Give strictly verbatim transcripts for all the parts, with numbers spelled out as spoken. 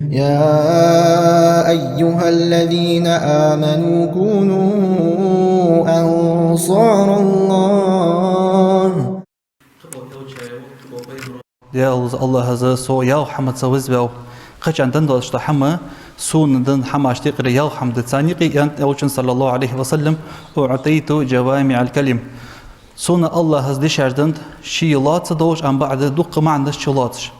يا أيها الذين آمنوا كونوا أنصار الله. Даьла, Аллахӏа со ялх хӏаманца визаваьв. Кхычарна денна доацаш дола хӏама, сона денна хӏамаш тӏехьара ялх хӏама да. Царна юкъе, аьннад Элчано, صلى الله عليه وسلم: أوتيت جوامع الكلم. Сона Аллахӏа дешаш деннад, ший лоаца долаш, амма бакъда дукха маӏанаш чулоацаш.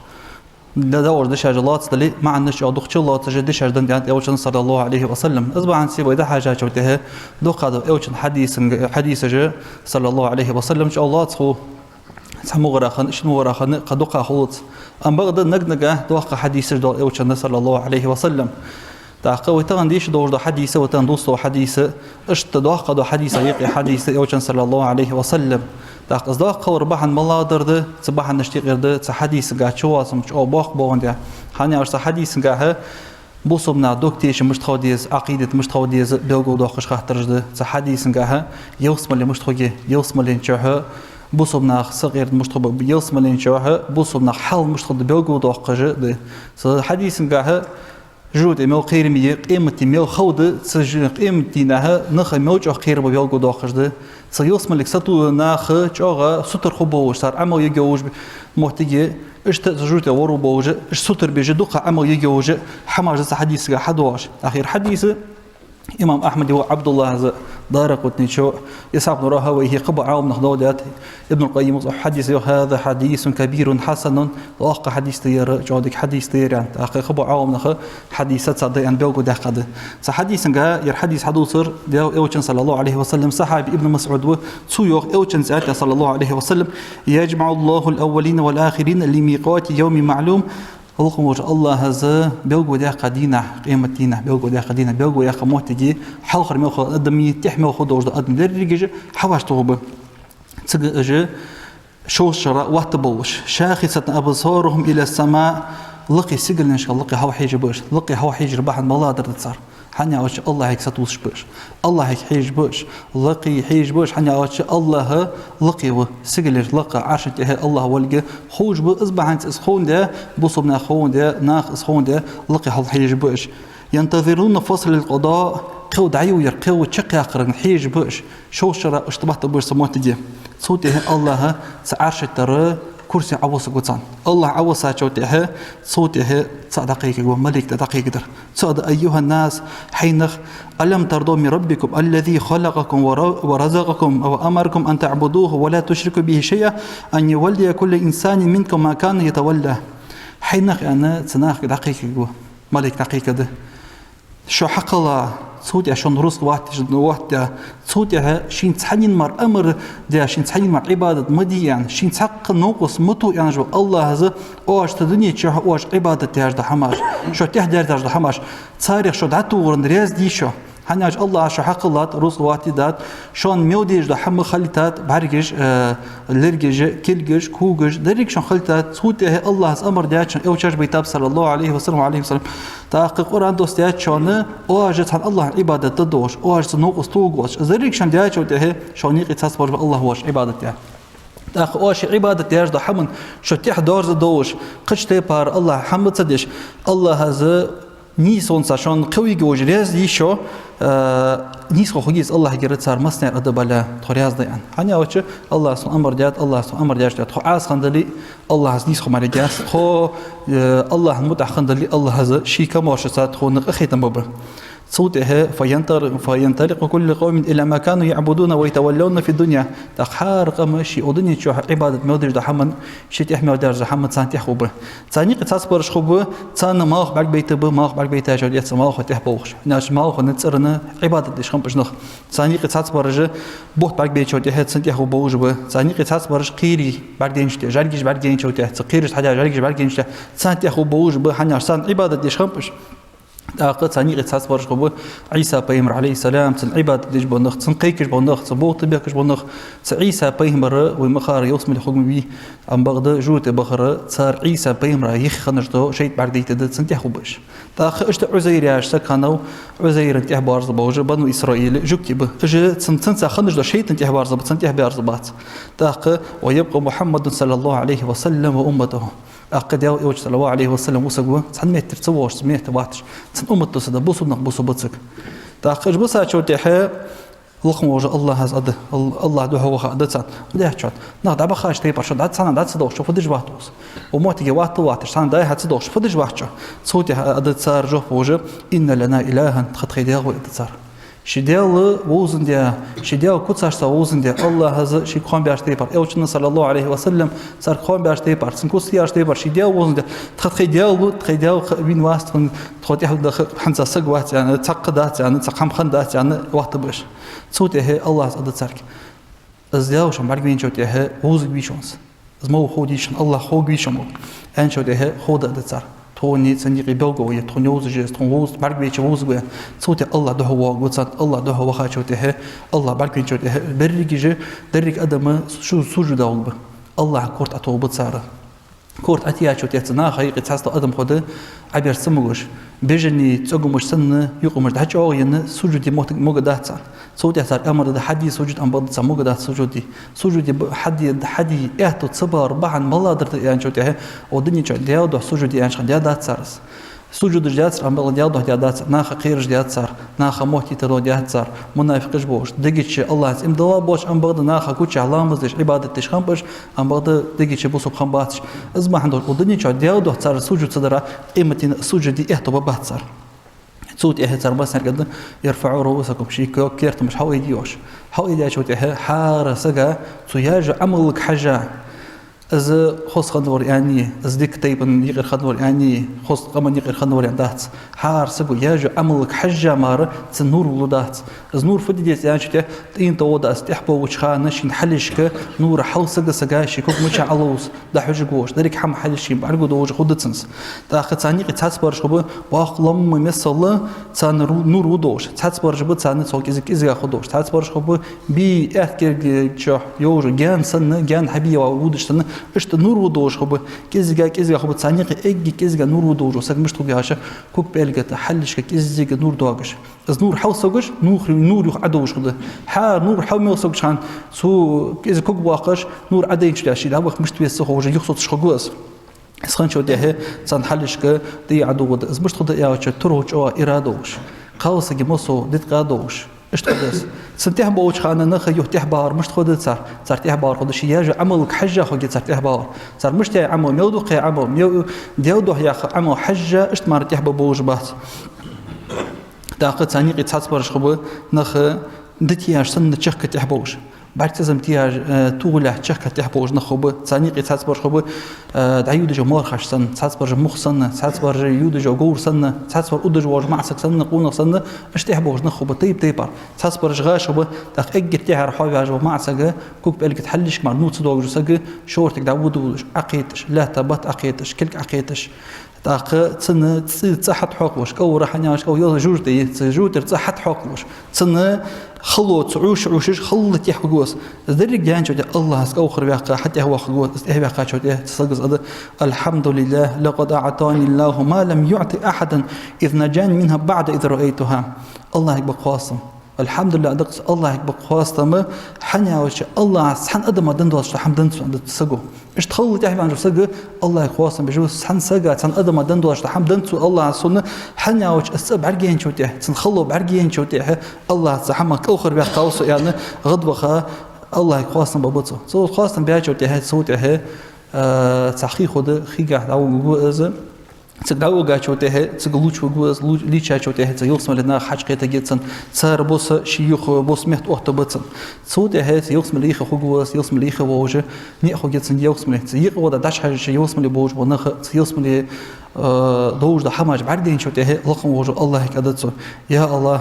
Да, да, уж дешаш лоаца дале а, маӏанаш чӏоагӏа дукха чулоацаш дешаш деннад, аьннад Элчано, صلى الله عليه وسلم. Из бахьанца вай дӏахьежача тӏехьа, дукха да Элчан хьадисан-, хьадисаш, صلى الله عليه وسلم, чӏоагӏа лоаца хул. Цхьа мугӏара хана, ишта мугӏара хана, кхы дукха хулац. Амма бакъда наг-нагахь доккха хьадисаш дола Элчан, صلى الله عليه وسلم. Тӏаккха вай тахан дийша долаш дола хьадис, вай тахан дувца дола хьадис, ишта доккха дола хьадис, юкъе хьадис да Элчан, صلى الله عليه وسلم. Тӏаккха из доккха хилара бахьан малагӏа дар да, цу бахьанашта юкъера да, цу хьадисагахь чулоацам чӏоагӏа боккха болга да. Хӏана аьлча цу хьадисагахь бусалба наха дог тешам мишта хила деза, Ӏакъидат мишта хила деза белгалдоаккхаш хаттараш да. Цу хьадисагахь ялсмале мишта хургья, ялсмален чухь бусалба наха сакъерда мишта хургба, ялсмален чухь бусалба наха хьал мишта хургда белгалдоаккхаш да. Цу хьадисагахь жожагӏате мел кхераме я, къематди мел хала да, цу жо-, къематдийнахь нах мел чӏоагӏа кхерабу белгалдоаккхаш да. Цу ялсмалега сатувсаш нах чӏоагӏа сутара хургболаш, цар Ӏамал ергйолаш моттиг я, ишта цу жожагӏате варгволаш, ишта сутара беш дукха Ӏамал ергйолаш хӏамаш да цу хьадисагахь хьадоагӏаш. Ахир хьадис имам Ахьмада воӏ Ӏабдуллахӏа, Даракъутнийчо, Исхьакъ ибн Рахӏавайхӏе, кхыбола Ӏаламнаха доаладаьд. Ибн аль-Къаййима хьадис йоах: هذا حديث كبير حسن, доккха хьадис да ер, чӏоагӏа дика хьадис да ер, аьнна. Тӏаккха кхыбола Ӏаламнаха хьадис сацад аьнна белгалдаьккхад. Цу хьадисагахь, ер хьадис хьадувцар Даьла Элчан, صلى الله عليه وسلم, сахьаби Ибн МасӀуд ва, цо йоах Элчанца аьннад, صلى الله عليه وسلم: يجمع الله الأولين والآخرين لميقات يوم معلوم. Лакха волча Аллахӏа белгалдаьккха дийнахь, къематдийнахь белгалдаьккха дийнахь, белгалъяьккха моттиге, хьалхара мел хинна адамий, тӏехьа мел хургдолаш дола адам дерригаш хьавӀашагӀтохаргба. Цига уж шовзткъа шера ватта болаш, شاخصة أبصارهم إلى السماء, лакхе сигаленашка лакхе хьалхьежаргба уж, лакхе хьалхьежара бахьан малагӀа дар да цар? Хьан яхача Аллахӏага сатувсаш ба уж, Аллахӏага хьежаш ба уж, лакхе хьежаш ба уж, хьан яхача Аллахӏ лакхе ва, сигалеш лакха, Ӏарша тӀехьа Аллахӏ волга ховш ба, из бахьанца из ховндаь, бусалба нах ховндаь, нах из ховндаь, лакхе хьалхьежаш ба уж. ينتظرون فصل القضاء, кхел дӀайовъяр, кхел чакхъяккхарга хьежаш ба уж, шовзткъа шера иштта ватта ба уж цу моттиге. Цул тӀехьа Аллахӏ цу Ӏарша тӀара курси Ӏовоссаргва царна. Аллахӏ Ӏовоссачул тӀехьа, цул тӀехьа цаӀ дӀакхайкаргва, малейк тӀа дӀакхайкадар. Цо аргда: أيها الناس, хӀай нах, ألم ترضوا من ربكم الذي خلقكم ور-، ورزقكم وأمركم أن تعبدوه ولا تشركوا به شيئا أن يولي كل إنسان منكم ما كان يتولى. ХӀай нах, аьнна, цу нахага дӀакхайкаргва, малейк дӀакхайкаргда. Шо хьакхелла, цул тӀехьа шоана рузкъа ватта, ватта, цул тӀехьа шийна цхьаннена мара амар даь, шийна цхьаннена мара Ӏибадат ма де аьнна, шийна цхьаккха новкъост ма то аьнна, шо Аллахӏа оаш цу дунен чухь оаш Ӏибадат даьча хӀамаш, шо тӀехьа даьржача хӀамаш, царех шо дӀатохарна раьза дий шо? ХӀана аьлча Аллахӏа шо хьакхеллад, рузкъа ватта дад, шоана мел дезаш дола хӀама хилийтад, бӀаргаш, э, лергаш, кулгаш, когаш, деррига шоана хилийтад, цул тӀехьа Аллахӏа амар даьча хӀаман элчаш байтаб, صلى الله عليه وسلم, وعليه السلام. ТӀаккха Къуръан доссадаьд шоана, оаш цхьан Аллахӏа Ӏибадат дергдолаш, оаш цун новкъост тохаргволаш. Из деррига шоана даьчул тӀехьа, шоана юкъе цхьаццабараш ба Аллахӏ воаш Ӏибадат даь. ТӀаккха оаш Ӏибадат даьча хӀаман шо тӀехьа дерзадолаш, кхыча тайпара Аллахӏа хӀама ца деш, Аллахӏа нийсхонца шоана кхел йига вож раьза дий шо, э, нийсхо хургья из Аллахӏагара цар массанена а да бале, тхо раьза да аьнна. ХӀана аьлча Аллахӏа тхона амар даьд, Аллахӏа тхона амар даьчул тӀехьа тхо Ӏаса хинна дале, Аллахӏа нийсхо ма дергда, тхо, э, Аллахӏа мутӀахь хинна дале, Аллахӏа ший камаьршаца тхона къахетам бергба. Цул тӀехьа فينطلق، فينطلق كل قوم إلى ما كانوا يعبدون ويتولون في الدنيا. ТӀаккха хӀара къам ший укх дунен чухь Ӏибадат мел деш дола хӀаман, ший тӀехьа мел дерза хӀаман царна тӀехьа хургба. Царна юкъе цхьаццабараш хургба, царна малх бӀаргабайтаргба, малх бӀаргабайтачул тӀехьа цу малхо тӀехьа болхаш. ХӀана аьлча малхо цӀерана Ӏибадат деш хиннаб уж нах. Царна юкъе цхьаццабараш бутт бӀаргабайчул тӀехьа цунна тӀехьа хургболаш ба. Царна юкъе цхьаццабараш кхерий бӀаргадайначул тӀехьа, жӀаргаш бӀаргадайначул тӀехьа, цу кхерашта хьадеш жӀаргаш бӀаргадайначул тӀехьа царна тӀехьа хургболаш ба, хӀана аьлча царна Ӏибадат деш хиннаб уж. ТӀаккха царна юкъе цхьаццабараш хургба Ӏийса пайхамар, عليه السلام, цунна Ӏибадат деш бола нах, цунна кхайкаш бола нах, цунна бохтам бехкаш бола нах. Цу Ӏийса пайхамар вай ма харра ялсмале хургма вий, амма бакъда жожагӀате бахар цар Ӏийса пайхамара юхе хиннаш дола шайтӀа бӀаргадайтаргда, цунна тӀехьа хургба уж. ТӀаккха иштта Ӏузайр яхаш саг хиннав, Ӏузайрана тӀехьа боарза болаш Бану Исраил жугтий ба. Уж цун, цунца хиннаш дола шайтӀана тӀехьа боарза ба, цунна тӀехьа боарза бац. ТӀаккха ويبقى محمد صلى الله عليه وسلم وأمته. ТӀаккха Даьла Элча, саллаллахӀу Ӏалайхи ва саллам, вусаргва, цхьан метте ца воалаш, цхьан метте ватташ, цхьан уммата са да, бусалба нах бусалба цига. ТӀаккха уж бусачул тӀехьагӀа лакха волча АллахӀа аз ада, Ал-, АллахӀа духьа ваха ада царна. Фу даьд шоана? Нах дӀабахача тайпара шо дӀа цхьана дӀа ца доахаш, шо фу деш вац укхаза? Укх моттиге ватта ватташ, цхьана дӀа-хьа ца доахаш, шо фу деш вац шо? Цул тӀехьагӀа ада цар жоп луш: إن لنا إلها, тха тхоай Даьла ва, ада цар. Ший Даьла вовзандаь, ший Даьла куцашца вовзандаь, АллахӀа аз шийга хоам баьча тайпара, Элчано, саллаллахӀу Ӏалайхи ва саллам, царга хоам баьча тайпара, цун куц тӀа яьча тайпара, ший Даьла вовзандаь, тха тхоай Даьла ва, тхоай Даьла ха-, вийна вац тхона, тхо тӀехьа даха хӀанз саг вац аьнна, цхьаккха дац аьнна, вахта ба уж. Цул тӀехьагӀа АллахӀа аз ада царга. Аз Даьла шоана бӀаргавайначул тӀехьагӀа вовзаргвий шоана из? Из ма вий хов дийшан, АллахӀ хов вий шоана мо. Аьнначул тӀехьагӀа хов да ада цар. Тхона царна юкъе белгало я, тхона йовзаш я из, тхона вовза, бӀаргавайча вовзаргва аьнна. Цул тӀехьагӀа АллахӀа духьа воагӀаргва царна, АллахӀа духьа вахачул тӀехьагӀа, АллахӀ бӀаргавайначул тӀехьагӀа, берригаш, деррига адам су-, сужуде воагӀаргба. АллахӀа корта тӀа тоба цар. Корта тӀа яьчул тӀехьагӀа цу наха юкъе цхьацца адам хургда, Ӏобер ца могаш, бежанни цӀогамаш санна, юкъамаш дӀачӀоагӀъенна, сужуде моттиг могаргдац царна. Цул тӀехьагӀа царга амар да: хьаде сужуде, ам бакъда царна могаргдац сужуде. Сужуде б-, хьаде, хьаде аьттув ца балар бахьан малагӀа дар да аьнначул тӀехьагӀа, укх дунен чу Даьла духьа сужуд де аьннача хана даьдац цар из. Сужудаш даьд цар, ам бакъда Даьла духьа даьдац цар, наха кхераш даьд цар, наха моттийтар даьд цар, мунафикъаш ба уж, дега чу АллахӀаца иман дилла болаш, ам бакъда наха гучахь ламаз деш, Ӏибадат деш хиннаб уж, ам бакъда дега чу бусалба хиннабац уж. Из бахьан долаш, укх дунен чу Даьла духьа цар сужуд ца дарах, къематдийнахьа сужуд де аьттув бац цар. Цул тӀехьагӀа цар массанега аргда: ارفعوا رؤوسكم, шоай ког-, коа-, коа-, коертамаш хьалъайде, йоах. Хьалъайдаьчул тӀехьагӀа хӀара сага цо яьча Ӏамалга хьежжа, из хоза хиннавар аьнна, из дика тайпан юкъера хиннавар аьнна, хоза къаман юкъера хиннавар аьнна дац. ХӀара саго яьча Ӏамалга хьежжа мара цун нур лургдац. Из нур фу де деза аьнначул тӀехьагӀа, тӀийна тӀа вода из тӀехьа бовлача хана шийна хьалхашка нур хьал сага-сага ший ког мичахьа ловз, дӀахьожаргва уж. Деррига хӀама хьалхашка шийна бӀаргадовлаш хургда цунца. ТӀаккха царна юкъе цхьаццабараш хургба боккха лоам миссел, царна ру-, нур хургдолаш. Цхьаццабараш ба царна цул кӀезиг-кӀезигагӀа хургдолаш. Цхьаццабараш хургба бий аьтта кӀирга чу йолаш гаьна санна, гаьна хьабе воагӀаш санна, иштта нур хургдолаш хургба. КӀезига-кӀезига хургба царна юкъе, эггара кӀезига нур хургдолаш. Саг мишта хургва аьлча, ког пӀелга тӀа хьалхашка кӀезига нур доагаш. Из нур хьалсогаш, нур, нур юха Ӏодовлаш хургда. ХӀара нур хьал мел согача хана, цу кӀезига ког боаккхаш, нур Ӏодайначул тӀехьагӀа ше дӀаваха мишта веза ца ховш, юхасоцаш хургва из. Из хинначул тӀехьагӀа царна хьалхашка тӀа ӀодоагӀаргда. Из мишта хургда аьлча, турал чӀоагӀа ира долаш, кхалсага массо дитка долаш, иштта хургда из. Цунна тӀехьа болча хана нах юха тӀехьабалар мишта хургда цар? Цар тӀехьабалар хургда шоай яьча Ӏамалга хьежжа хургья цар тӀехьабалар. Цар мишта яь Ӏамал, мел дукха яь Ӏамал, мел Даьла духьа яь Ӏамал хьежжа, иштта мара тӀехьабала болаш бац. ТӀаккха царна юкъе цхьаццабараш хургба нах дӀатеӀаш санна чехка тӀехьабовлаш. БӀарга цӀацам теӀаш, э, тӀагӀолла чехка тӀехьабовлаш нах хургба. Царна юкъе цхьаццабараш хургба, э, дӀайодаш йола моархаш санна, цхьаццабараш мух санна, цхьаццабараш йодаш йола говр санна, цхьаццабараш удаш вола маӀа саг санна, къонах санна, иштта тӀехьабовлаш нах хургба тайп-тайпара. Цхьаццабараш гӀаш хургба, тӀаккха эггара тӀехьара хьоаваьжа вола маӀа саг, ког пӀелга тӀа хьалхашка мара нур ца доагаш вола саг, шортига дӀаводаш, Ӏокхеташ, лаьтта-батта Ӏокхеташ, кулг Ӏокхеташ, тӀаккха цун цӀи, цӀа хьатӀахьокхалуш, кӀовра хьаняш, кӀов йола жожагӀате, цу жожагӀатера цӀа хьатӀахьокхалуш, цун хало, цо Ӏуш-Ӏушаш хала тӀехьа хургва из. Из деррига даьнначул тӀехьагӀа АллахӀаца кӀовхар ваьккха, хьатӀехьавоаккхаргва из. ТӀехьаваьккхачул тӀехьагӀа цу сагага аз ада: الحمد لله، لقد أعطاني الله ما لم يعط أحدا إذ نجاني منها بعد إذ رأيتها. АллахӀага ба хоастам. الحمد لله, дакъа АллахӀага ба хоастам, хӀана аьлча АллахӀа цхьан адама денна доацаш дола хӀама деннад сона, аьннад цу саго. Иштта хала тӀехьаваьннача саго АллахӀага хоастам беш ва: цхьан сага, цхьан адама денна доацаш дола хӀама деннад сона, хӀана аьлча из цӀа бӀаргаяйначул тӀехьагӀа, цун хало бӀаргаяйначул тӀехьагӀа АллахӀа цу хӀамах кӀовхар ваьккхав со, аьнна, гӀадваха АллахӀага хоастам бергба цо. Цо хоастам баьчул тӀехьагӀа, цул тӀехьагӀа, э, цхьа хий хургда, хий гахь дӀавугаргва из. Цига дӀавигачул тӀехьагӀа, цига лувчавергва из, лу-, лийчачул тӀехьагӀа цу ялсмале наха хьакхетаргья цунна. Цар бус шоай юха бус метта оттаргба цунна. Цул тӀехьагӀа цу ялсмале юха хургва из, ялсмале юха волаш, ниӀ хургья цунна ялсмале. Цу юкъе вода дӀачухьежача ялсмале болаш бола нах, цу ялсмале, э, долаш дола хӀамаш бӀаргадайначул тӀехьагӀа лакха волча АллахӀага ада цо: يا الله،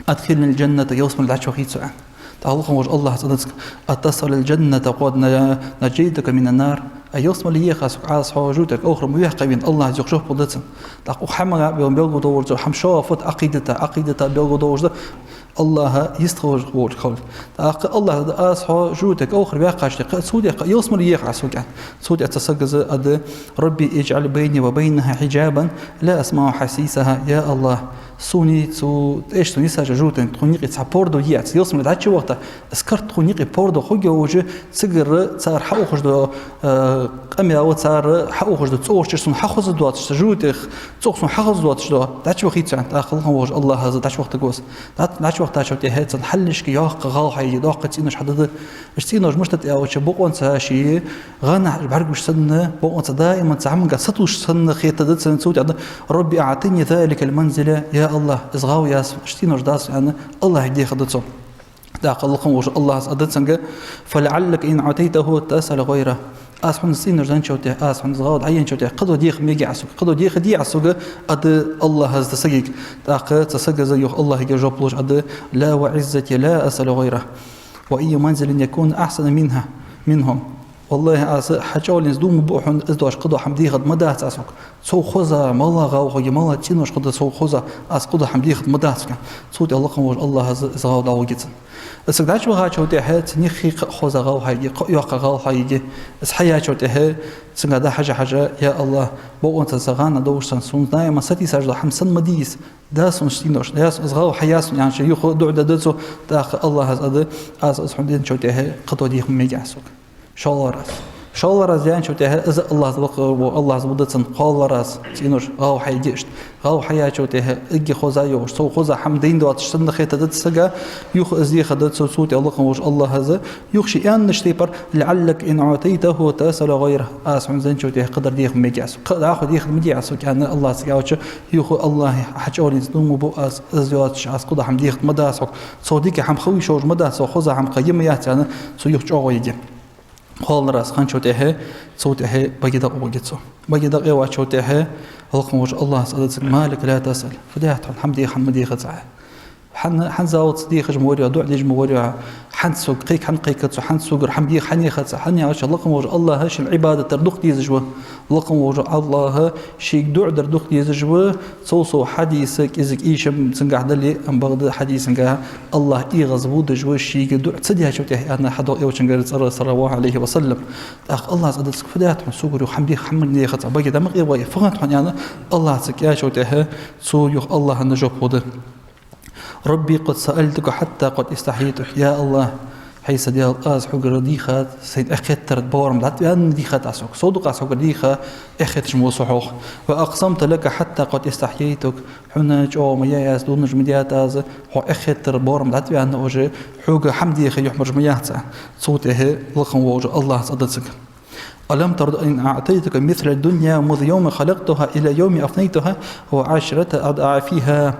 أدخلني الجنة, ялсмале дӀачухийца со, аьнна. ТӀаккха лакха волча АллахӀа аз ада цунга: أتصل الجنة قد ن-، نجيتك من النار. Ай, ялсмале еха сога Ӏа, со хьо жожагӀатера кӀовхар ма ваьккхавий, аьнна, АллахӀа аз юха жоп лургда цунна. ТӀаккха укх хӀамах бел-, белгалдоалаш да хӀама, шо фуд Ӏокхийдата, Ӏокхийдата белгалдоалаш да. АллахӀа йистхилар волча хилар. ТӀаккха АллахӀа аргда: аз хьо жожагӀатех кхалхар ваьккхача тӀехьа, цул тӀехьа ялсмале еха Ӏа сога, аьнна. Цул тӀехьа цу сагаца аргда: «رب اجعل بيني وبينها حجابا لا أسمع حسيسها». Я АллахӀ, сона цу тӀехьа сона йисача жожагӀатен тхона юкъе цхьа пордув е, ялсмале дӀачувахийта, из карт тхона юкъе пордув хургйолаш, цигара цар хьаухаш дола, э, къамаьл, цар хьаухаш дола цӀогӀарчар сона хьахозаш доацаш, цу жожагӀатех цӀогӀа сона хьахозаш доацаш дола, дӀачувахийта со, аьнна. ТӀаккха лакха волча АллахӀа из дӀачувахийтаргва из. ДӀа-, дӀачувахийтачул тӀехьа цун хьалхашка йоккха гӀалгӀай йиӀий, йоккха цӀенош хьадода. Уж цӀенош мишта да аьлча, бокъонца ше гӀанахьа бӀаргагуш санна, бокъонца даиман цхьа хӀаманга сатувсаш санна хетаргда цунна. Цул тӀехьа аргда: «رب أعطني ذلك المنزل». Я АллахӀ, из гӀалгӀа я сона, уж цӀенош да сона, аьнна, АллахӀага дехаргда цо. ТӀаккха лакха волча АллахӀа аргда цунга: «فلعلك إن أعطيته تسأل غيره». Аз хьона цӀенош денначул тӀехьа, аз хьона гӀалгӀа дӀаенначул тӀехьа, кхыдола деха мегаргдий Ӏа сога, кхыдола деха дергдий Ӏа сога, аргда АллахӀа из цу сагага. ТӀаккха цу сагаца юха АллахӀага жоп луш аргда: «لا وعزتك لا أسأل غيره وأي منزل يكون أحسن منها منه». ВаллахӀи, аз хьа чӀоагӀонца дув буъ хьона, из доацаш кхыдола хӀама дехаргда ма дац Ӏа сога. Цул хоза, малагӀа гӀалгӀа хургья, малагӀа цӀенош хургда, цул хоза аз кхыдола хӀама дехаргда ма дац сога. Цул тӀехьа лакха волча АллахӀа из, из гӀалгӀа дӀавугӀий цунна. Из саг дӀачуваха чул тӀехьа цун юххе кхы а хоза гӀалгӀа хьайгий, кхы а йоккха гӀалгӀа хьайгий. Из хьаяьчул тӀехьа цунга дӀахьажа-хьажа: «Я АллахӀ, бокъонца са гӀанахьа довзаш санна, сона даиман сатийсаш дола хӀама санна ма де из. Да сона уж цӀенош, да сона из гӀалгӀа, хьая сона», — аьнна, ше юха дуӀа дергда цо. ТӀаккха АллахӀа из аргда: «Аз из хьона денначул тӀехьа кхыдола деха ма мегаргдий Ӏа сога. ШоллагӀа раз». ШоллагӀа раз яьнначул тӀехьа из АллахӀа лакха волча АллахӀа аргда цунна: «КхоалагӀа раз, цӀенош, гӀалгӀа хьайгий иштта». ГӀалгӀа хьаяьчул тӀехьа эггара хоза йолаш, цул хоза хӀама дайна доацаш санна хетаргда цу сага, юха из дехаргда цо. Цул тӀехьа лакха волча АллахӀа из юха ше аьннача тайпара: «لعلك إن أعطيته تسأل غيره». Аз хьона из денначул тӀехьа кхыдар деха ма мегаргдий Ӏа сога, кхы а дӀахо деха ма мегаргдий Ӏа сога, аьнна, АллахӀа цунга аьлча, юха: «АллахӀи, хьа чӀоагӀонца дув буъ аз, из доацаш аз кхыдола хӀама дехаргда ма дац сога. Цул дика хӀама хила йиш йолаш ма дац, цул хоза хӀама кхы я ма яц», — аьнна, цо юха чӀоагӀо йигий. КхоалагӀа раз хинначул тӀехьа, цул тӀехьа баге дӀакъовлабергда цо. Баге дӀакъовлабаьчул тӀехьа лакха волча АллахӀа из аргда цунга: «ما لك لا تسأل». Фу даьд хьона, хӀама деха хьона ма дехац Ӏа? ХӀана, хӀанз цо ца дехаш ма варий хьо, дуӀа деш ма варий хьо, хӀанз сога, кхайка хӀана кхайкац хьо, хӀанз согара хӀама деха хӀана яхац Ӏа? ХӀана аьлча лакха волча АллахӀа шийна Ӏибадат дар дукха дезаш ва. Лакха волча АллахӀа шийга дуӀа дар дукха дезаш ва. Цул сов хьадис кӀезига ийшам цунгахь дале а, бакъда хьадисангахь АллахӀ эгӀазводаш ва шийга дуӀа ца даьчул тӀехьа, аьнна, хьадоагӀа Элчангара цӀерагӀа, صلى الله عليه وسلم. ТӀаккха АллахӀа из аргда цунга: «Фу даьд хьона, согара юха хӀама деха хӀама ца, баге дӀа ма къовлабе, фу хиннад хьона?» — аьнна, АллахӀа цунга аьлчул тӀехьа, цо юха АллахӀа жоп лургда: «رب قد سألتك حتى قد استحييتك». Я АллахӀ, хӀай са Даьла, аз хьогара дийхад сайна эхь хетар боарам дӀатӀаваьнна, дийхад аз хьога. Сов дукха аз хьогара дийха, эхь хеташ ма ва со хьох. «وأقسمت لك حتى قد استحييتك». Хьона чӀоагӀо ма яь аз, дувнаш ма даьд аз, хьох эхь хетар боарам дӀатӀаваьнна уже, хьога хӀама деха юхьмарж ма яц Ӏа. Цул тӀехьа лакха волча АллахӀа из аргда цунга: «ألم ترض أن أعطيتك مثل الدنيا منذ يوم خلقتها إلى يوم أفنيتها وعشرة أضعافها».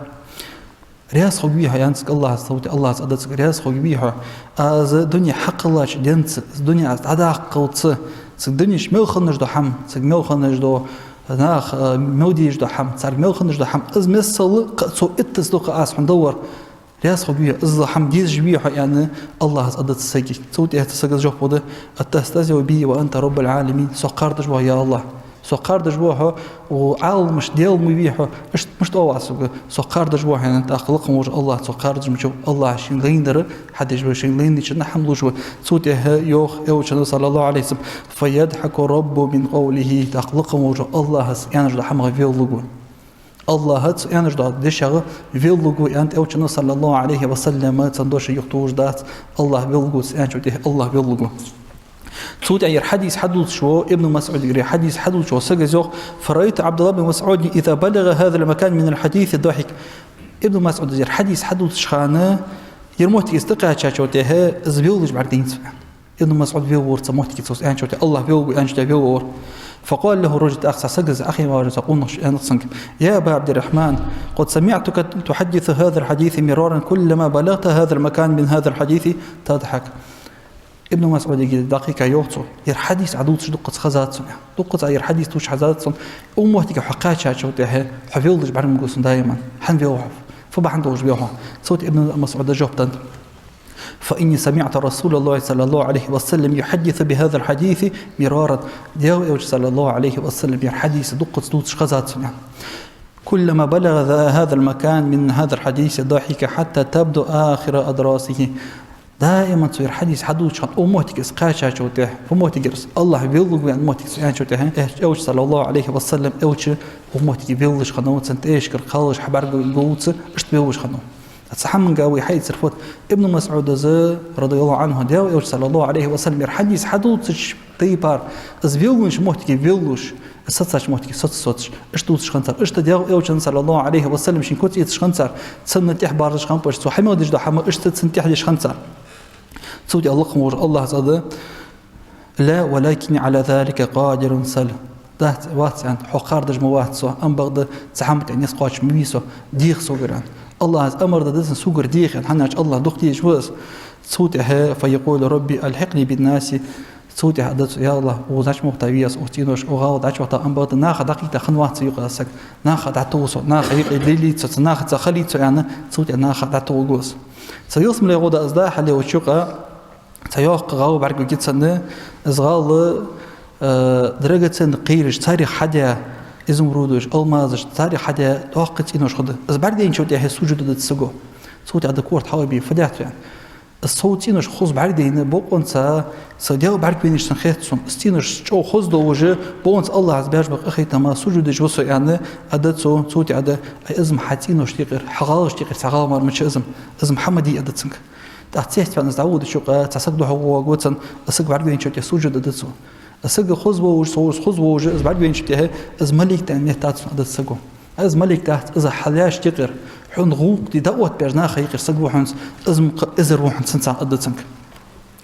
Раьза хургвий хьо, аьнна, цунга АллахӀа, цул тӀехьа АллахӀа из аргда цунга: «Раьза хургвий хьо, аз дуне хьакхеллача денца, из дуне аз дӀадаккхалца, цига дунен чу мел хиннаш дола хӀама, цига мел хиннаш дола нах, э, мел дезаш дола хӀама, царга мел хиннаш дола хӀама, из миссел кхы а цул иттаза дукха аз хьона далар. Раьза хургвий хьо, иззал хӀама дезаш вий хьо?» — аьнна, АллахӀа из аргда цу сагага. Цул тӀехьа цу сагаца жоп лургда: «أتستهزئ بي وأنت رب العالمين». Сох кхардаш ва хьо, я АллахӀ? Сох кхардаш ва хьо, Ӏаламаш Даьла ма вий хьо? Иштта мишта оал Ӏа сога: «Сох кхардаш ва хьо», — аьнна? ТӀаккха лакха волча АллахӀа цох кхардаш ма вац, АллахӀа шийна лайнар хьадеш ва, шийна лайначунна хӀама луш ва. Цул тӀехьа йоах Элчано, صلى الله عليه وسلم: «فيضحك الرب من قوله». ТӀаккха лакха волча АллахӀа цо аьнна дола хӀамах велалургва. АллахӀа цо аьнна долча дешах велалургва, аьннад Элчано, صلى الله عليه وسلم, цун дош юхатохаш дац, АллахӀ велалургва, цо аьнначул тӀехьа АллахӀ велалургва. Цул тӀехьа ер хьадис хьадувцаш вола, Ибн МасӀудагара ер хадис хьадувцаш вола саг из йоах: «فرأيت عبد الله بن مسعود إذا بلغ هذا المكان من الحديث ضحك». Ибн МасӀуда ер хадис хьадувцача хана, ер моттиг из тӀакхаьчачул тӀехьа, из велалуш бӀаргадайнад цо. Ибн МасӀуд велавора цу моттиге, цо аьнначул тӀехьа, АллахӀ велалургва аьнначул тӀехьа велавора. فقال له رجل, тӀаккха цхьа сагаца, Ӏохайна вагӀаш цхьа къонах аьннад цунга: «يا أبا عبد الرحمن، قد سمعتك تحدث هذا الحديث مرارا، كلما بلغت هذا المكان من هذا الحديث تضحك». Ибн МасӀудага дӀакхайкай йоах цо: «Ер хадис Ӏа дувцаш дуккхаза хезад сона. Дуккхаза Ӏа ер хадис дувцаш хезад сона. Укх моттиге хьо кхаьчачул тӀехьа хьо велалуш бӀаргагургва сона даиман. ХӀана велав хьо? Фу бахьан долаш велав хьо?» Цул тӀехьа Ибн МасӀуда жоп деннад: «فإني سمعت رسول الله صلى الله عليه وسلم يحدث بهذا الحديث مرارا». Даьла Элча, صلى الله عليه وسلم, ер хадис дуккхаза дувцаш хезад сона. كلما بلغ ذا-، هذا المكان من هذا الحديث ضحك حتى تبدو آخر أضراسه. Даиман цо ер хьадис хьадувцача хана, укх моттиге из кхаьчачул тӀехьа, фу моттигера из, АллахӀ велларгва аьнна моттиг цо аьнначул тӀехьа, Элча, Элча, саллаллахӀу Ӏалайхи ва саллам, Элча укх моттиге веллаш хиннав, цун тӀехьашкара кхалаш хьабӀаргагуц, иштта веллаш хиннав. Цхьа хӀаманга вай хьаийцар фуд, Ибн МасӀудаз, радияллахӀу Ӏанху, Даьла Элча, саллаллахӀу Ӏалайхи ва саллам, ер хьадис хьадувцача тайпара, из веллача моттиге веллаш, из сецача моттиге соц-, соцаш, иштта дувцаш хиннад цар. Иштта Даьла Элчанна, саллаллахӀу Ӏалайхи ва саллам, шийна куц эцаш хиннад цар, цунна тӀехьа барзаш хиннаб уж, цо хьа мел деш дола хӀама иштта цунна тӀехьа деш хиннад цар. Цул тӀехьа лакха волча АллахӀаз аргда: لا ولكني على ذلك قادر، سل. Дац, вац, аьнна, хьох кхардаш ма вац со, амма бакъда цу хӀаман тӀа низ кхоачаш ма вий со, деха согара, аьнна. АллахӀаз амар дергда цунна согара деха, аьнна, хӀана аьлча АллахӀ дукха дезаш ва из. Цул тӀехьа: فيقول رب ألحقني بالناس. Цул тӀехьа аргда цо: я АллахӀ, укхаза дӀачу ма вахийта веза, укх цӀеношка, укх гӀалах дӀачу вахийта, амма бакъда наха дӀакхийтта хинна вац са юкъе саг, наха дӀатоху со, наха юкъе лелийта со, цу нахаца хилийта со, аьнна, цул тӀехьа наха дӀатохаргва из. Цу ялсмале гӀо дӀа из да хьалъяьлча юкъе, цхьа йоккха гӀала бӀаргагургья цунна, из гӀала, э, драгоценни кхераш, царех хьадаь, изумрудаш, алмазаш, царех хьадаь доккхий цӀенош хургда. Из бӀаргадайначул тӀехьа сужуд дергда цу саго. Цул тӀехьа аргда корта хьалбе: фу даьд хьона? Из сов цӀенош хоза бӀаргадайна, бокъонца са Даьла бӀаргавайнаш санна хет сона. Из цӀенош чӀоагӀа хоза долаш, бокъонца АллахӀаз баьча бакъахетама сужуд деш ва со, аьнна, аргда цо. Цул тӀехьа аргда: ай, из-м хьа цӀеношта юкъера, хьа гӀалашта юкъера цхьа гӀала мара мича, из-м, из-м хьа ма дий, аргда цунга. ТӀаккха цецваьнна из дӀаводача юкъе, цхьа саг духьалвоагӀаргва цунна, из саг бӀаргавайначул тӀехьа сужуд дергда цо. Из саг хоза волаш, сов хоза волаш, из бӀаргавайначул тӀехьа, из малейк да аьнна меттац хьона, аргда цу саго. Из малейк дац, из хьа лаьшта юкъера, хьона гӀулакх де дӀаоттабаьча наха юкъера саг ва хьона, из-м кхы эзар ва хьона цунца, аргда цунга.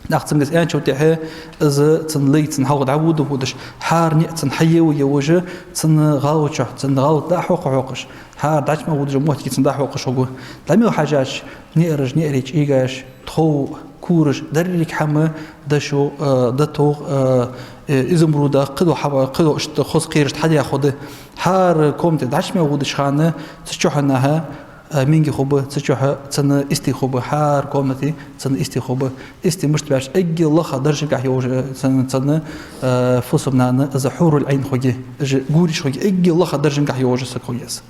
ТӀаккха цунга из аьнначул тӀехьа, из цун лай цунна хьалха дӀавода-водаш, хӀара ниӀ цунна хьаева-еваш, цун гӀала чу, цун гӀала тӀа дӀахьокха-хьокхаш, хӀара дӀачу мел водача моттиге цунна дӀахьокхаш хургва. ДӀа мел хьежача, ниӀараш, ниӀарий чӀийгаш, тхов, кораш, деррига хӀама дошо, э, дӀатох, э, э, изумрудах, кхыдола хӀама, кхыдола иштта хоза кхерашта хьадаь хургда. ХӀара комнате дӀачу мел водача хана цу чухьа наха, э, минги хургба, цу чухьа цун истий хургба, хӀара комнате цун истий хургба. Истий мишта ба аьлча, эггара лакхагӀа даржагахьа йолаш, э, цун, цун, э, фусам-нана, из хьурул-Ӏайн хургья, уж гурий хургья, эггара лакхагӀа даржагахьа йолаш саг хургья из.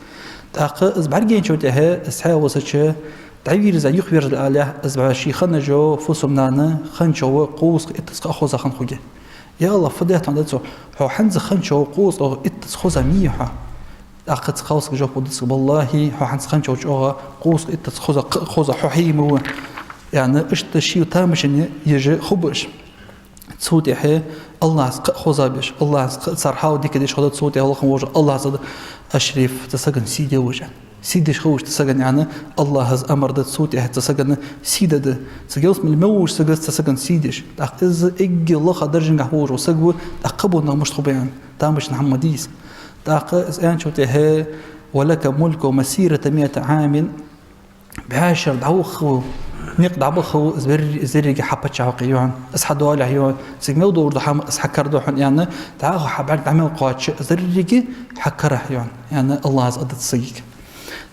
ТӀаккха из бӀаргайначул тӀехьа, из хьавоссача, дӀавийрза, юхаверза алалехь, из бӀарга ший хинна йола фусам-нана хинначул кхузткъеи иттаза кхы а хоза хинна хургья. Я АллахӀ, фу даьд хьона, аргда цо, хьо хӀанз хинначул кхузткъеи иттаза хоза ма йий хьо? ТӀаккха цу кхалсага жоп лургда цунга: валлахӀи, хьо хӀанз хинначул чӀоагӀа кхузткъеи иттаза хоза, кхы а хоза хьо хьа ма вий. Яъни, иштта ший тамашийна еш хургба уж. Цул тӀехьа АллахӀаз кхы а хоза беш, АллахӀаз кхы а цар хьал дика деш хургда, цул тӀехьа лакха волча АллахӀаз аргда: أشرف, цу сагана сий де, вожа. Сий деш хилва цу сагана, яъни, АллахӀаз амар ду, цул тӀехьа цу сагана сий дергда. Цу ялсмале мел волча сагага цу сагана сий деш. ТӀаккха из эггара лакхагӀа даржагахьа волаш вола саг ва, тӀаккха кхыбола нах мишта хургба, яъни, тамашийна хӀама ма дий из. ТӀаккха из аьнначул тӀехьа: ولك ملك مسيرة مائة عام. БӀаь шера дӀаваххал, никъ дӀабаххал, из дерри-, из деррига хьа паччахьалкхе я хьона, из хьа доалахьа я хьона, цига мел долаш дола хӀама из хьа кара да хьона, яъни, дӀахо хьа бӀарг дӀа мел кхоачача, из деррига хьа карахьа я хьона, яъни, АллахӀаз аргда цу сагага.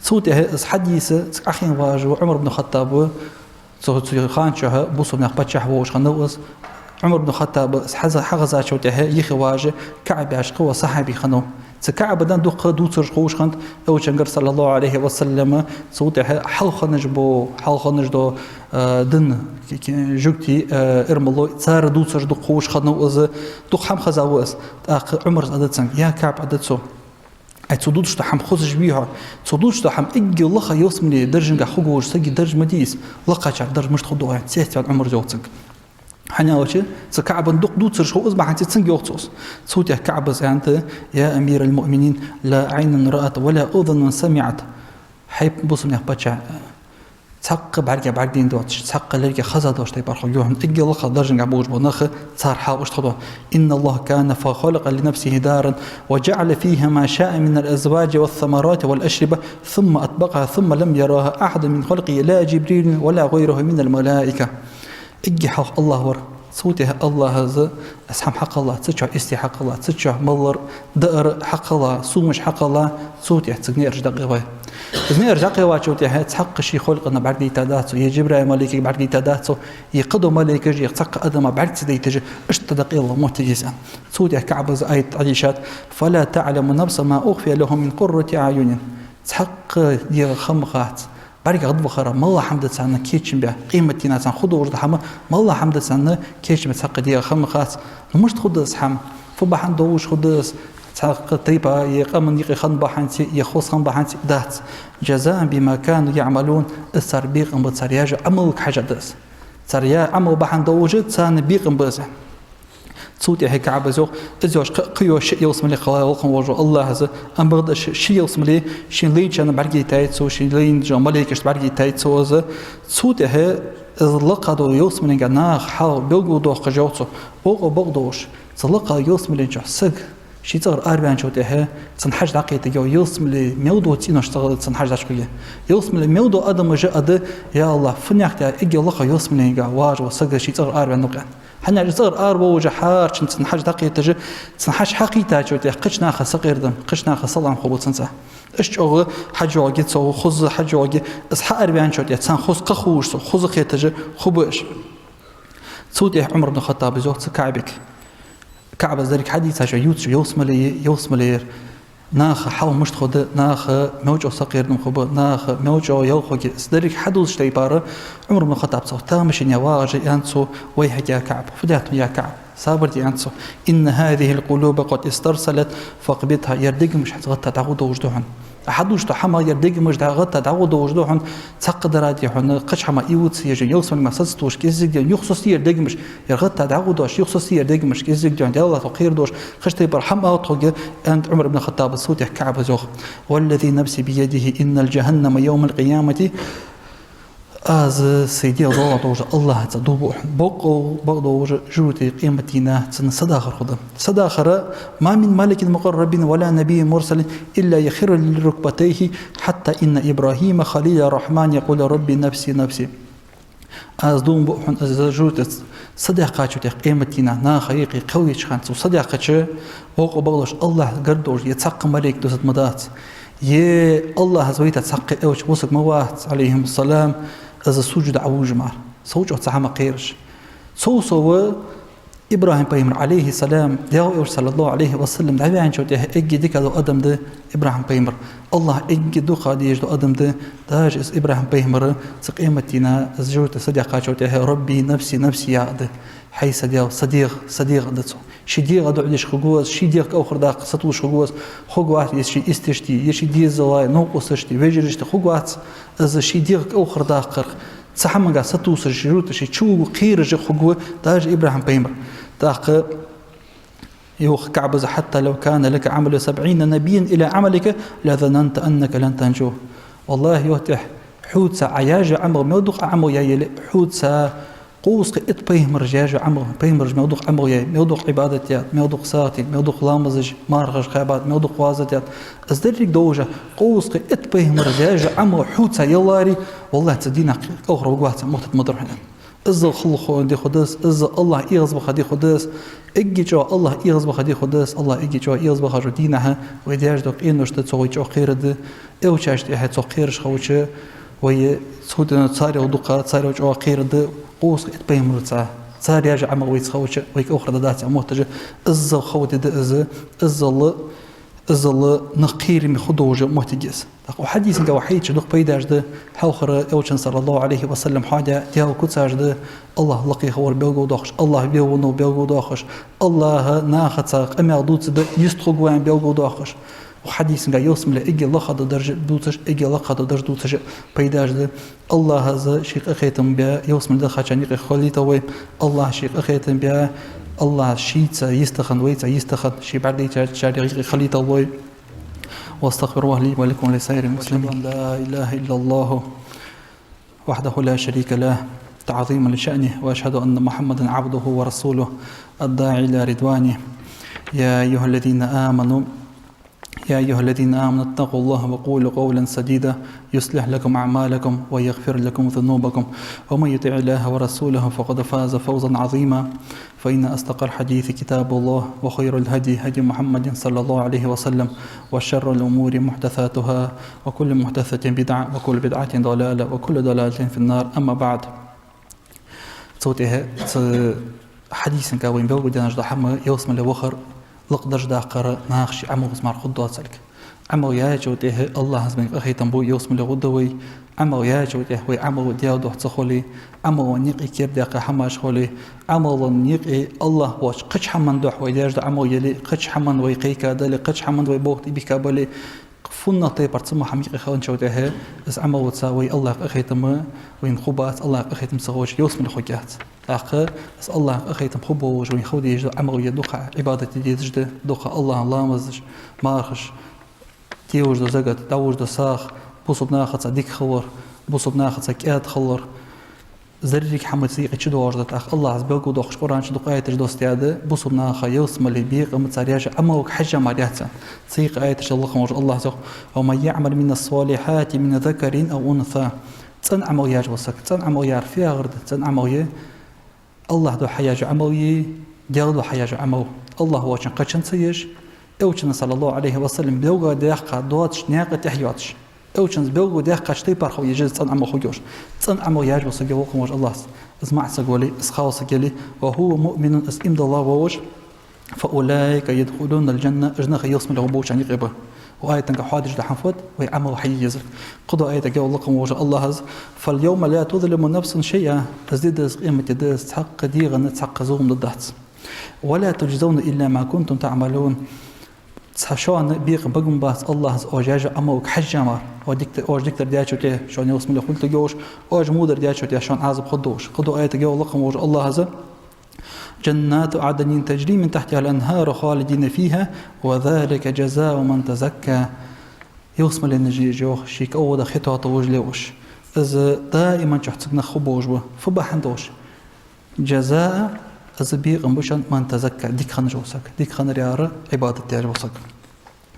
Цул тӀехьа из хьадийца цига Ӏохайна вагӀаш вола Ӏумар ибн Хаттаб ва, цу, цу хана чухь бусалба наьха паччахь волаш хиннав из. Ӏумар ибн Хаттаба из хьаза-, хьахезачул тӀехьа юхе вагӀаш КаӀб яхаш кхы вола сахьаби хиннав. Цу КаӀба дукха дувцараш ховш хиннад Элчангара, саллаллахӀу Ӏалайхи ва саллам, цул тӀехьа хьалха хиннаш бола, хьалха хиннаш дола, э, дин, ки-, ки-, жугтий, э, эрмалой, цар дувцараш дукха ховш хиннав из, дукха хӀама хеза ва из. ТӀаккха Ӏумара аргда цунга: я КаӀб, аргда цо, ай, цо дувцаш дола хӀама хозаш вий хьо? Цо дувцаш дола хӀама эггара лакха ялсмале даржагахьа хургволча сага дарж ма дий из, лакхагӀчар дарж мишта хургда, яъни, цецваьнна Ӏумара йоах цунга. ХӀана аьлча, цу КаӀбан дукха дувцараш хов из, бахьанца цунга йоах цо из. Цул тӀехьа КаӀбаз аьннад: يا أمير المؤمنين، لا عين رأت ولا أذن سمعت. ХӀай бусалба наьха паччахь, цхьаккха бӀарга бӀаргадайна доацаш, цхьаккха лерга хеза доацаш тайпара хургья хьона эггара лакха даржагахьа болаш бола нах, цар хьал иштта хургда: إن الله كان فخلق لنفسه دارا وجعل فيها ما شاء من الأزواج والثمرات والأشربة ثم أطبقها ثم لم يرها أحد من خلقه لا جبريل ولا غيره من الملائكة. Эггара хьалха АллахӀ вар. Цул тӀехьа АллахӀаз из хӀама хьакхелла, цу чу истий хьакхелла, цу чу малар, даар хьакхелла, сомаш хьакхелла, цул тӀехьа цига ниӀараш дӀакхевай. Из ниӀараш дӀакхевачул тӀехьа цхьаккха ший халкъана бӀаргадайта дац цо, е Жабраил малайкага бӀаргадайта дац цо, е кхыдола малайкаш, е цхьаккха адама бӀарга ца дайташ, иштта дӀакъайла моттиг я из, аьнна. Цул тӀехьа КаӀбаз аят Ӏодийшад: فلا تعلم نفس ما أخفي لهم من قرة أعين. Цхьаккха дегӀа хӀама хац. БӀаргех гӀадвахар, малагӀа хӀама да царна кийчам бе, къематдийнахьа царна хургдолаш да хӀама, малагӀа хӀама да царна кийчам бе, цхьаккха дегӀа хӀама хац. Ну мишта хургда из хӀама? Фу бахьан долаш хургда из? Цхьаккха тайпа е къаман юкъе хинна бахьанца, е хоза хинна бахьанца дац. جزاء بما كانوا يعملون, из цар бекхам ба, цар яьча Ӏамалга хьежжа да из. Цар яь Ӏамал бахьан долаш царна бекхам ба из. Цул тӀехьагӀа КаӀбас йоах, из йоах, кхы, кхы йоах ши ялсмале хилар волча Аллахӏа, амма бакъда ши, ши ялсмале шийна лайначарна бӀаргайайтай цо, шийна лайнача малейкашта бӀаргайайтай цо из. Цул тӀехьагӀа из лакха дола ялсмаленга наха хьал белгалдоаккхаш йоах цо, бокъо бакъдолаш, цу лакха ялсмален чу саг ший цӀагӀара араваьнначул тӀехьагӀа, цун хьаж дӀакхетаргья, ялсмале мел дола цӀенош цӀагӀа цун хьаж дӀачукхаргья. Ялсмале мел дола адамаш а да: «Я Аллахӏ, фу нах тӀа эггара лакха ялсмаленга вагӀаш вола саг ший цӀагӀара араваьннав-кх», аьнна. ХӀана аьлча цӀагӀара араваьннача хьарчун цун хьаж дӀакхеташ, цун хьаж хьакхийттачул тӀехьагӀа кхыча наха сакъердам, кхыча наха салам хургба цунца. Иштта чӀоагӀа хьаж йоагӀаргья цо, хоза хьаж йоагӀаргья, из хьаараваьнначул тӀехьагӀа царна хоза кхахуш цо, хоза хеташ хургба уж. Цул тӀехьагӀа Ӏумар ибн Хаттабас йоах цу КаӀбага. КаӀбас деррига хьадийцача ювцаш ялсмале, ялсмалера наха хьал мишта хургда, наха мел чӀоагӀа сакъердам хургба, наха мел чӀоагӀа ял хургья, из деррига хьадувцача тайпара Ӏумар ибн Хаттаба цох тамашийна вагӀаш аьннад цо: «ويحك يا كعب, фу даьд хьона, я КаӀб, сабар де», аьннад цо. «إن هذه القلوب قد استرسلت فاقبضها, ер дегамаш хьа гӀатта дӀагӀоргдолаш да хьона. Хьадувцаш дола хӀама, ер дегамаш дӀа гӀатта дӀагӀоргдолаш да хьона, цхьаккха дар а де хьона, кхыча хӀаман ийца езаш, ялсмале мара саца тохаш кӀеззига де хьона, юхасоссае ер дегамаш, ер гӀатта дӀагӀоргдолаш, юхасоссае ер дегамаш кӀеззига де хьона, Даьла тхо кхерадолаш, кхыча тайпара хӀама ала тхога», аьннад Ӏумар ибн Хаттабас цул тӀехьагӀа КаӀбас йоах. «والذي نفسي بيده إن جهنم يوم القيامة». Аз сай дегӀ доагӀа долча Аллахӏаца дув буъ, бокъо бакъдолаш жугтий къематдийнахьа цун садахар хургда. Садахар: «ما من ملك مقرب ولا نبي مرسل إلا يخر لركبتيه حتى إن إبراهيم خليل الرحمن يقول رب نفسي نفسي». Аз дув буъ хьона, из жугтий садаьккхачул тӀехьагӀа къематдийнахьа наха юкъе кхел йича хана, цо садаьккхача, бокъо бакъдолаш Аллахӏ гаргадолаш е цхьаккха малейк дусаргдац, е Аллахӏа вайта цхьаккха элча вусаргвац, Ӏалайхӏиму ссалам, из сужуде Ӏовужа мара. Сов чӀоагӀа цу хӀамах кхераш. Цул совгӀа ИбрахӀим пайхамар, Ӏалайхӏи ссалам, Даьла элча, саллаллахӏу Ӏалайхӏи ва саллам, дӀаваьнначул тӀехьагӀа эггара дика дола адам да ИбрахӀим пайхамар. Аллахӏ эггара дукха дезаш дола адам да, даже из ИбрахӀим пайхамар цу къематдийнахьа из жугтий садаьккхачул тӀехьагӀа «رب نفسي نفسي» яхар да. «ХӀай са Даьла, са дегӀ, са дегӀ», аьннад цо. Ший дегӀа дуӀа деш хургва из, ший дегӀ кӀалхардаккха сатувсаш хургва из, хургвац из ший истештеи, е ший дезалаи, новкъосташтеи, вежарашта хургвац из ший дегӀ кӀалхардаккхар. Цу хӀаманга сатувсаш, жугтий ший чу вугаш кхераш хургва даже ИбрахӀим пайхамар. ТӀаккха йоах КаӀбас: «حتى لو كان لك عمل سبعين نبيا إلى عملك لظننت أنك لن تنجو». Валлахӏи, йоах тӀехьа, хьоца Ӏа яьча Ӏамалах мел дукха Ӏа Ӏамал яь яле а, хьоца кховзткъеи итт пайхамараш яьча Ӏамалах, пайхамараш мел дукха Ӏамал яь, мел дукха Ӏибадат даь, мел дукха сагӀа даь, мел дукха ламазаш, мархаш кхаьбад, мел дукха ваза даьд. Из деррига довжа, кховзткъеи итт пайхамараш яьча Ӏамалах хьоца яларе, валлахӏи, цу дийнахьа кхалхара вугвац, мохтат ма дар хьона. Иззал хала ди хургда из, иззал Аллахӏ эгӀазбаха ди хургда из, эггара чӀоагӀа Аллахӏ эгӀазбаха ди хургда из, Аллахӏ эггара чӀоагӀа эгӀазбахача дийнахьа вай деш дола къиношта цо вай чӀоагӀа кхерадергда, элчашта тӀехьа цо кхераш хилча, вай цу дийнахьа царех дукха, царех чӀоагӀа кхерадергда, кховзткъеи итт пайхамарашца, цар яьча Ӏамалах вайца хилча, вай кӀалхардергдац, а моттаже, иззал хала ди да из, иззал, иззал нах кхераме хургдолаш моттиг я из. ТӀаккха укх хьадисага вай хьаийцача дукха пайдаш да, хьалхара элчан, саллаллахӏу Ӏалайхӏи ва саллам, хьоадаь, Даьла куцаш да, Аллахӏ лакхе хилар белгалдоахаш, Аллахӏ ве веннав белгалдоахаш, Аллахӏ нахаца къамаьл дувцаргда йистхургва аьнна белгалдоахаш. Укх хьадисага ялсмале эггара лакха дола дарж дувцаш, эггара лакха дола дарж дувцаш пайдаш да. Аллахӏа ший къахетам баь ялсмале дахачарна юкъе хилийталва вай. Аллахӏа ший къахетам баь, Аллахӏ шийца йистхинна, вайца йистхинна, ше бӀаргадайчарна юкъе хилийталва вай. وأستغفر الله لي ولكم ولسائر المسلمين. وأشهد أن لا إله إلا الله وحده لا شريك له تعظيما لشأنه، وأشهد أن محمدا عبده ورسوله الداعي إلى رضوانه. يا أيها الذين آمنوا يا أيها الذين آمنوا اتقوا الله وقولوا قولا سديدا يصلح لكم أعمالكم ويغفر لكم ذنوبكم ومن يطع الله ورسوله فقد فاز فوزا عظيما. فإن أصدق الحديث كتاب الله، وخير الهدي هدي محمد صلى الله عليه وسلم، وشر الأمور محدثاتها، وكل محدثة بدعة، وكل بدعة ضلالة، وكل ضلالة في النار. أما بعد. Цул тӀехьагӀа цу хьадисага вайна белгалденна дола хӀама, ялсмале вахар, лакха дарж даккхар наха ший Ӏамалца мара хургдоацалга. Ӏамал яьчул тӀехьа АллахӀа вайна къахетам бу, ялсмале гӀоргда вай. Ӏамал яьчул тӀехьа вай Ӏамал Даьла духьа ца хуле, Ӏамала юкъе кердадаьккха хӀамаш хуле, Ӏамала юкъе АллахӀ воацача кхыча хӀаман духьа вай деш дола Ӏамал яле, кхыча хӀаман вай кхайкадале, кхыча хӀаман вай болх тӀабихкабале, фуннагӀа тайпара цу мо хӀама юкъе хилча тӀехьа, из Ӏамал ца вай АллахӀа къахетама вайна хургбац, АллахӀа къахетам ца хилча ялсмале хургьяц. ТӀаккха из АллахӀа къахетам хургболаш вайна хила дезаш дола Ӏамал я дукха Ӏибадат де дезаш да, дукха АллахӀа ламазаш, мархаш, деш дола закат, деш дола сагӀа, бусалба нахаца дика хилар, бусалба нахаца кӀаьда хилар. Из деррига хӀама цу юкъе чудоагӀаш да. ТӀаккха АллахӀа белгалдоаккхаш Къуръан чу дукха аяташ доссадаьд, бусалба наха ялсмале бекхам цар еш йола Ӏамалга хьежжа мара яц. Цу юкъе аяташ лакха волча АллахӀа йоах: «ومن يعمل من الصالحات من ذكر أو أنثى». ЦӀена Ӏамал еш вола саг, цӀена Ӏамал яр фу яхар да, цӀена Ӏамал я АллахӀа духьа еш йола Ӏамал я, Даьла духьа еш йола Ӏамал. АллахӀ воацачун кхычунца еш, Элчано, صلى الله عليه وسلم, белгалдаьккха доацача наькъа тӀа йоацаш. Элчано белгалдаьккхача тайпара хила еза из цӀена Ӏамал хургйолаш. ЦӀена Ӏамал еш вола саг я лакха волча АллахӀа. Из маӀа саг вале, из кхалсаг яле, «وهو مؤمن», из иман дилла волаш, «فأولئك يدخلون الجنة», уж нах ялсмале гӀоргболчарна юкъе ба. Укх аятага хьадеш дола хӀама фуд, вай Ӏамал хьае еза. Кхыдолча аятага йоах лакха волча АллахӀа: «فاليوم لا تظلم نفس شيئا». Из ди да из, къематди да из, цхьаккха дегӀана цхьаккха зулам дергдац. «ولا تجزون إلا ما كنتم تعملون». Цхьа шоана бекхам бергбац АллахӀа оаш еш йола Ӏамалга хьежжа мара. Оаш дикадар, оаш дикадар дечул тӀехьа шоана ялсмале хургдолаш, оаш вудар дечул тӀехьа шоана Ӏазап хургдолаш. Кхыдолча аятага йоах лакха волча АллахӀа: «جنات عدن تجري من تحتها الأنهار خالدين فيها وذلك جزاء من تزكى». Ялсмале нажи жох, ший кӀалвада хи тоаташ лелаш. Из даиман чухь цига нах хургболаш ба. Фу бахьан долаш? «جزاء», из бекхам ба шоана, «من تزكى», дика хинна вола саг. Дика хиннар яр Ӏибадат деш вола саг.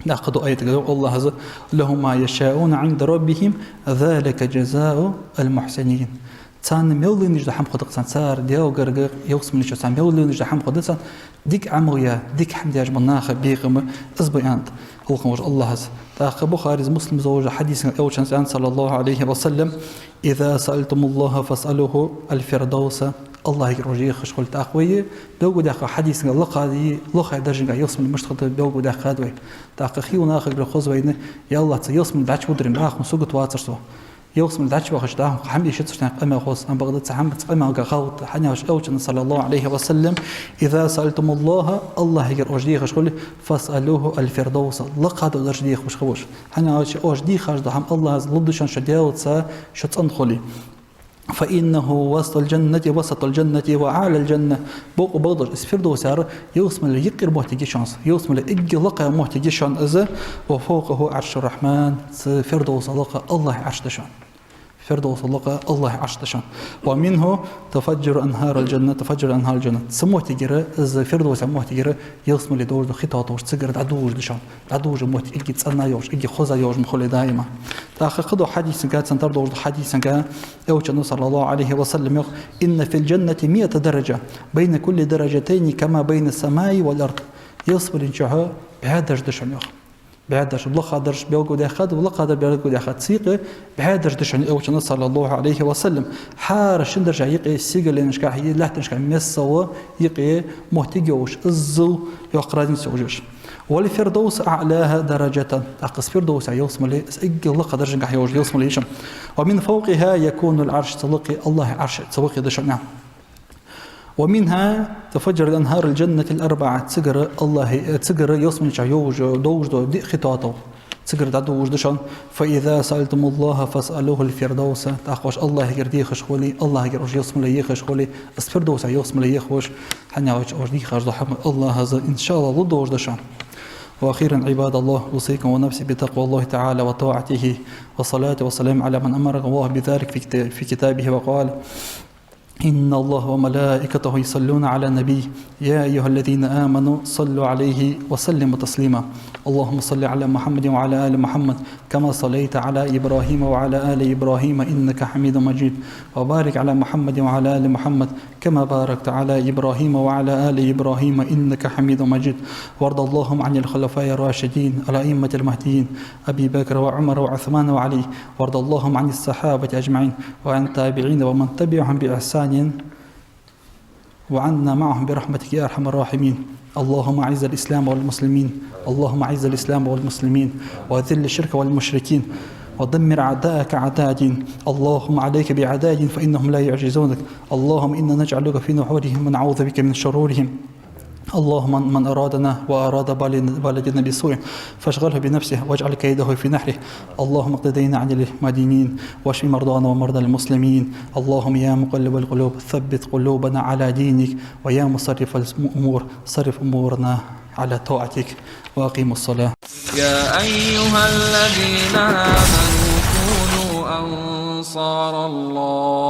ТӀаккха кхыдолча аятага йоах АллахӀа: «لهم ما يشاءون عند ربهم ذلك جزاء المحسنين». Царна мел лийнна дола хӀама хургда царна, цар Даьлагара ялсмале чу царна мел лийнна дола хӀама хургда царна, дика Ӏамал яь, дика хӀама деш бола наха бекхам из ба аьннад лакха волча АллахӀа. ТӀаккха Бухарес, Муслимас йолча хьадисага Элчано аьннад, صلى الله عليه وسلم: «إذا سألتم الله فاسألوه الفردوس». АллахӀагара оаш дехаш хуле, тӀаккха вай белгалдаьккха хьадисага лакхадаь, лохадаь даржага ялсмале мишта хургда белгалдаьккхад вай. ТӀаккха хий нахагара хоза вайна: «Я АллахӀ, цу ялсмале дӀачуводар ма, бахьан сагот вацар со». Ялсмале дӀачувахача, дӀахо хӀама эшац шоана, къамаьл хоза, амма бакъда цхьа хӀама, цхьа къамаьлга хьалта, хӀана аьлча Элчано, صلى الله عليه وسلم: «إذا سألتم الله», АллахӀагара оаш дехаш хуле, «فاسألوه الفردوس», лакхадаь дарж дехаш хилва оаш. ХӀана аьлча оаш дехаш дола хӀама АллахӀа лургда шоана, шо Даьлаца шо цӀена хуле. «فإنه وسط الجنة، وسط الجنة وأعلى الجنة». Бокъо бакъдолаш, из Фирдовс яр ялсмален юкъера моттиг я шоана из. Ялсмален эггара лакхагӀа моттиг я шоана из. «وفوقه عرش الرحمن». Цу Фирдовса лакха АллахӀа Ӏарш да шоана. Фирдовса лакха АллахӀа Ӏарш да шоана. «ومنه تفجر أنهار الجنة، تفجر أنهار الجنة». Цу моттигера, из Фирдовса моттигера ялсмале долаш дола хи тоаташ, цигара дӀадолалуш да шоана. ДӀадолалуш моттиг эггара цӀена йолаш, эггара хоза йолаш ма хулий даим. ТӀаккха кхыдолча хьадисага, цунна тара долаш дола хьадисага, Элчано, صلى الله عليه وسلم, йоах: «إن في الجنة مائة درجة، بين كل درجتين كما بين السماء والأرض». Ялсмален чухь бӀаь дарж да шоана, йоах. БӀаь дарж, лакха дарж белгалдаьккхад, лакха дарж белгалдаьккхад. Цу юкъе бӀаь дарж да шоана, Элчано, صلى الله عليه وسلم. ХӀара шин даржа юкъе сигаленашка, лаьттанашка мел сагӀа юкъе моттиг йолаш, иззал йоккха разница йолаш. «والفردوس أعلاها درجة». ТӀаккха из Фирдовс ялсмале, из эггара лакха даржагахьа йолаш ялсмале я шоана. «ومن فوقها يكون العرش». Цу лакхе АллахӀа Ӏарш, цу лакхе да шоана. «ومنها تفجر أنهار الجنة الأربعة». Цигара АллахӀа, цигара ялсмален чу йолаш, долаш дола диъ хи тоаташ. Цигара дӀадолалуш да шоана. «فإذا سألتم الله فاسألوه الفردوس». ТӀаккха оаш АллахӀагара дехаш хуле, АллахӀагара оаш ялсмале ехаш хуле, из Фирдовс ялсмале еха оаш, хӀана аьлча оаш дехаш дола хӀама АллахӀа, إن شاء الله, лургдолаш да шоана. وأخيرا، عباد الله، أوصيكم ونفسي بتقوى الله تعالى وطاعته، والصلاة والسلام على من أمركم الله بذلك في كتا-، في كتابه وقال: «إن الله وملائكته يصلون على النبي، يا أيها الذين آمنوا صلوا عليه وسلموا تسليما. اللهم صل على محمد وعلى آل محمد كما صليت على إبراهيم وعلى آل إبراهيم إنك حميد مجيد. وبارك على محمد وعلى آل محمد كما باركت على إبراهيم وعلى آل إبراهيم إنك حميد مجيد. وارض اللهم عن الخلفاء الراشدين الأئمة المهديين أبي بكر وعمر وعثمان وعلي. وارض اللهم عن الصحابة أجمعين وعن التابعين ومن تبعهم بإحسان وعنا معهم برحمتك يا أرحم الراحمين. اللهم أعز الإسلام والمسلمين. اللهم أعز الإسلام والمسلمين. وأذل الشرك والمشركين. ودمر أعداءك أعداء الدين. اللهم عليك بأعداء الدين فإنهم لا يعجزونك. اللهم إنا نجعلك في نحورهم ونعوذ بك من شرورهم. اللهم من أرادنا وأراد بال-، والدينا بسوء فاشغله بنفسه واجعل كيده في نحره. اللهم اقض دين عن المدينين واشف مرضانا ومرضى المسلمين. اللهم يا مقلب القلوب ثبت قلوبنا على دينك، ويا مصرف الأمور صرف أمورنا على طاعتك. وأقيموا الصلاة. يا أيها الذين آمنوا كونوا أنصار الله.